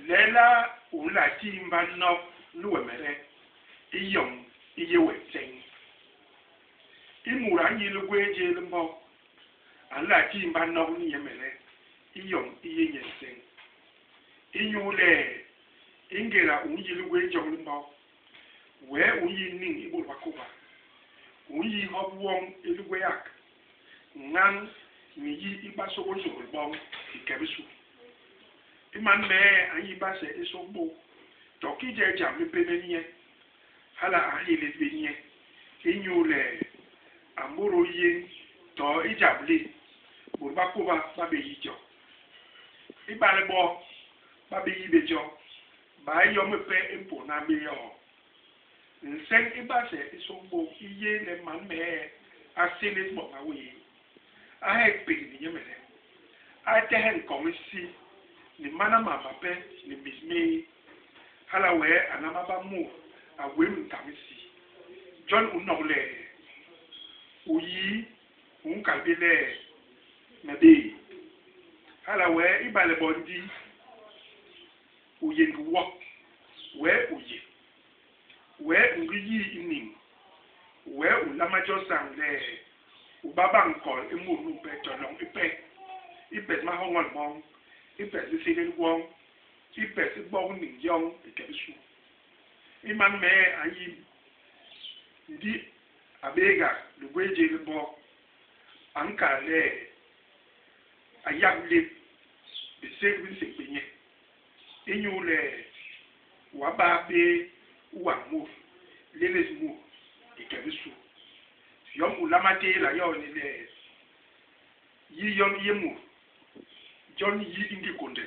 Lelaa u nla tiimba nok ni wemede i yom i yé we nseñ? I mut a nyi ligwéé jé li mbok, a nla tiimba nok ni nyemede i yom i yé nye nseñ. Inyule i ngéda u nyi ligwéé joñ li mbok, wee u nyi niñ i bôt ba kôba, u nyi hop woñ i ligwéak, ñañ ni yi i basôgôlsôgôl boñ i ke bisu. I man mee a nyi base i sôkbôk, to kii jam li mpémél nye, hala a nhélés bé nye, inyule a mbôdôl yéñ to i jam li, bôt ba kôba ba bé yi jo. Ibale bo ba bé yi bé jo, baa yom ipe i mpôna bé yo? Nseñ i base i sôkbôk i yé le man mee a sélés boña wéé, a hek pék ni nyemede, a tehe nkoñ isi ni mana mam mape ni mis méé. Hala wee a nlama ba mut a gwé minkañ isi. Jon u nok le, u yi, u nkal bé le, me béé. Hala wee ibale bo ndi u yé ngi wo, wee u yé. Wee u ngi yii i niñ. Wee u nlama jo sañ le u ba bañ nkol i mut numpe to loñ ipe, i pes mahoñol moñ, i pes bisélél gwoñ, i pes i bok niñ yoñ i ke bisu. I man mee a nyi ndi a bééga ligwéé jé li mbok, a nkal le a yap lép, bisék bi nsék bé nye. Inyule w'a ba bé u wañ mut, lémés mut i ke bisu. Yom u nlama tééda yo ini le, yi yon i yé mut, jon yi i ngi kônde.